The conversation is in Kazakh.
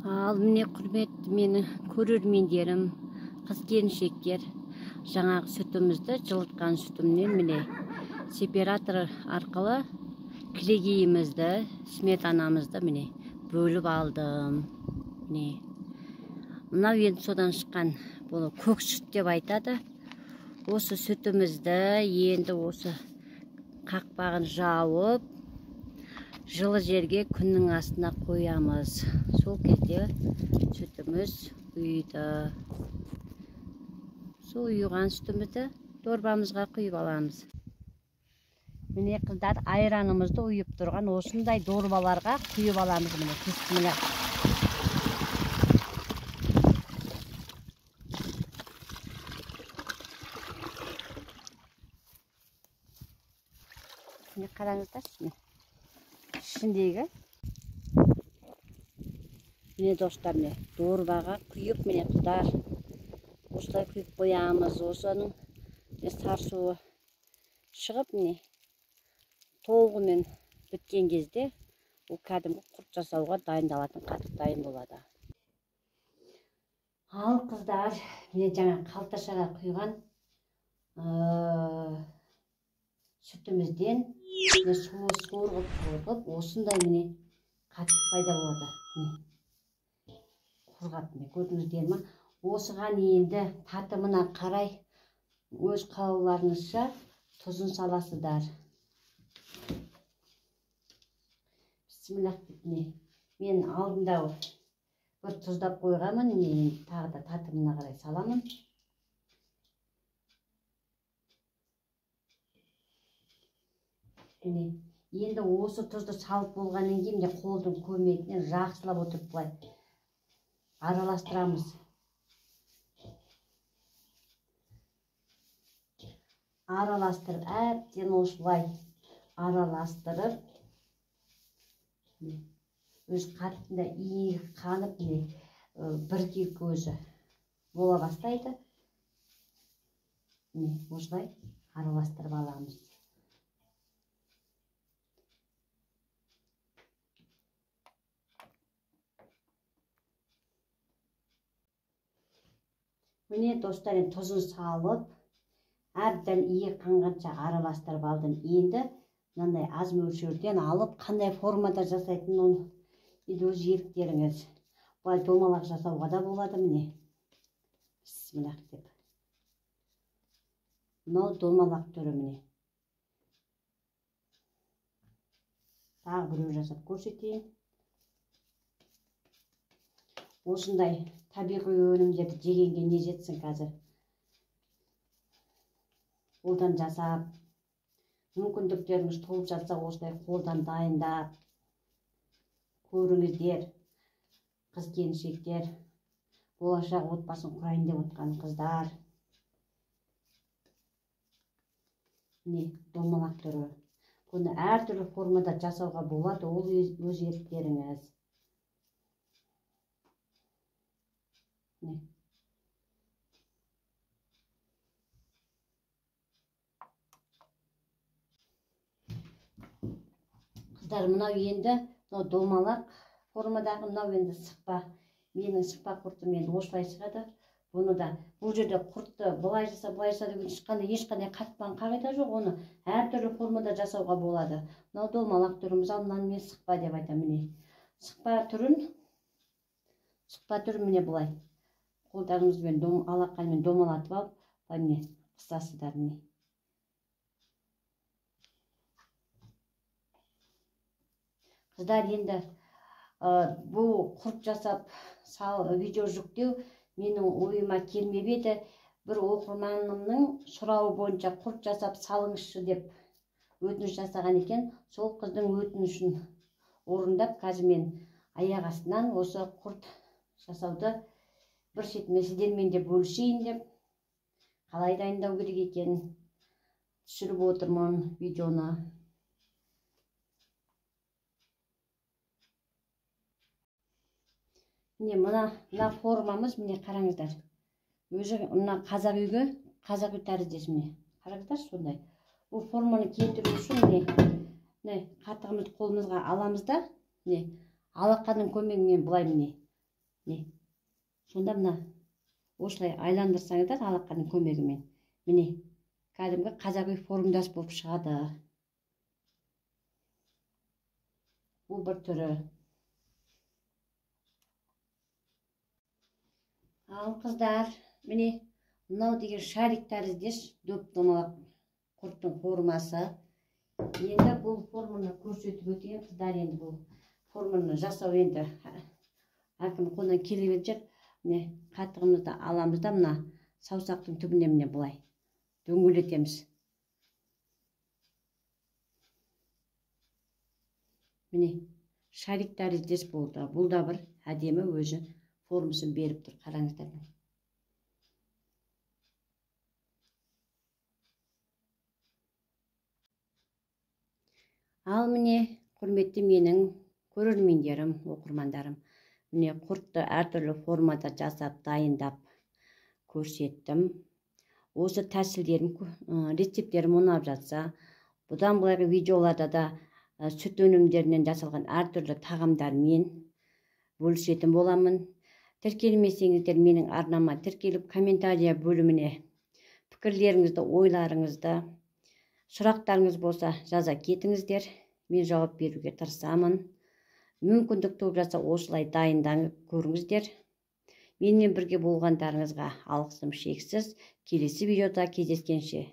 Ал міне, құрметті мені көрермендерім, қыз келіншектер, жаңағы сүтімізді, жылытқан сүтімнен міне сепаратор арқылы кілегейімізді, сметанамызды міне бөліп алдым. Міне мынау енді содан шыққан, бұл көк сүт деп айтады. Осы сүтімізді енді осы қақпағын жауып, жылы жерге күннің астына қоямыз. Сол кезде сүтіміз ұйыды. Сол ұйыған сүтімізді дорбамызға құйып аламыз. Міне қыздар, айранымызды ұйып тұрған осындай дорбаларға құйып аламыз. Міне, бісміллә. Міне қараңыздаршы, міне ішіндегі. Міне достар, міне дорбаға құйып, міне қыздар, осылай құйып қоямыз. Осының сарысуы шығып, міне толығымен біткен кезде ол кәдімгі құрт жасауға дайындалатын қатық дайын болады. Ал қыздар, міне жаңа қалташаға құйған сүтімізден міне суы сорғып осындай міне қатық пайда болады. Міне құрғап, міне көрдіңіздер ма? Осыған енді татымына қарай өз қалауларыңызша тұзын саласыздар. Бісміллах деп міне мен алдында бір тұздап қойғанмын, міне тағы да татымына қарай саламын. Міне енді осы тұзды салып болғаннан кейін міне қолдың көмегімен жақсылап отырып былай араластырамыз. Араластырып, әбден осылай араластырып, өз қатында иі қанып, міне біркелкі өзі бола бастайды. Міне осылай араластырып аламыз. Міне достар, енді тұзын салып, әбден иі қанғанша араластырып алдым. Енді мынандай аз мөлшерден алып, қандай формада жасайтынын оны енді өз еріктеріңіз. Былай домалақ жасауға да болады, міне. Бісміллах деп. Мынау домалақ түрі міне. Тағы біреу жасап көрсетейін. Осындай табиғи өнімдерді жегенге не жетсін қазір. Қолдан жасап, мүмкіндіктеріңіз толып жатса, осылай қолдан дайындап көріңіздер. Қыз келіншектер, болашақ отбасын құрайын деп отқан қыздар. Міне домалақ түрі. Бұны әртүрлі формада жасауға болады, ол өз еріктеріңіз. Міне. Қыздар, мынау енді мынау домалақ формадағы, мынау енді сықпа. Менің сықпа құртым енді осылай шығады. Бұны да бұл жерде құртты былай жаса, былай жаса деген ешқандай қатпан қағида жоқ, оны әртүрлі формада жасауға болады. Мынау домалақ түрі, мысалы мынаны мен сықпа деп айтамын. Міне сықпа түрін міне былай қолдарыңызбен алақанмен домалатып алып, былай міне қысасыздар міне. Қыздар, енді бұл құрт жасап видео жүктеу менің ойыма келмеп еді. Бір оқырманымның сұрауы бойынша құрт жасап салыңызшы деп өтініш жасаған екен. Сол қыздың өтінішін орындап, қазір мен аяқ астынан осы құрт жасауды бір шетімен сіздермен де бөлісейін деп, қалай дайындау керек екенін түсіріп отырмын видеоны. Міне мына формамыз, міне қараңыздар. Өзі мына қазақ үйге, қазақ үй тәріздес міне. Қараңыздар сондай. Бұл форманы келтіру үшін міне, міне қатығымызды қолымызға аламыз да, міне алақанның көмегімен былай міне Міне. Сонда мына осылай айландырсаңыздар алақанның көмегімен. Міне, кәдімгі қазақи формдас болып шығады. Бұл бір түрі. Ал қыздар, міне, мынау деген шарик тәріздес дөп домалақ құрттың формасы. Енді бұл форманы көрсетіп өтейін, қыздар. Енді бұл форманы жасау енді әркім қолынан келе берер. Міне, қатығымызды аламыз да мына саусақтың түбіне міне былай дөңгелетеміз. Міне, шарик тәріздес болды. Бұл да бір әдемі өзі формасын беріп тұр, қараңыздар. Ал міне, құрметті менің көрермендерім, оқырмандарым, міне құртты әртүрлі формада жасап, дайындап көрсеттім. Осы тәсілдерім, рецепттерім ұнап жатса, бұдан былайғы видеоларда да сүт өнімдерінен жасалған әртүрлі тағамдармен бөлісетін боламын. Тіркелмесеңіздер, менің арнама тіркеліп, комментария бөліміне пікірлеріңізді, ойларыңызды, сұрақтарыңыз болса жаза кетіңіздер. Мен жауап беруге тырысамын. Мүмкіндік туып жатса, осылай дайындаңып көріңіздер. Менімен бірге болғандарыңызға алғысым шексіз. Келесі видеода кездескенше.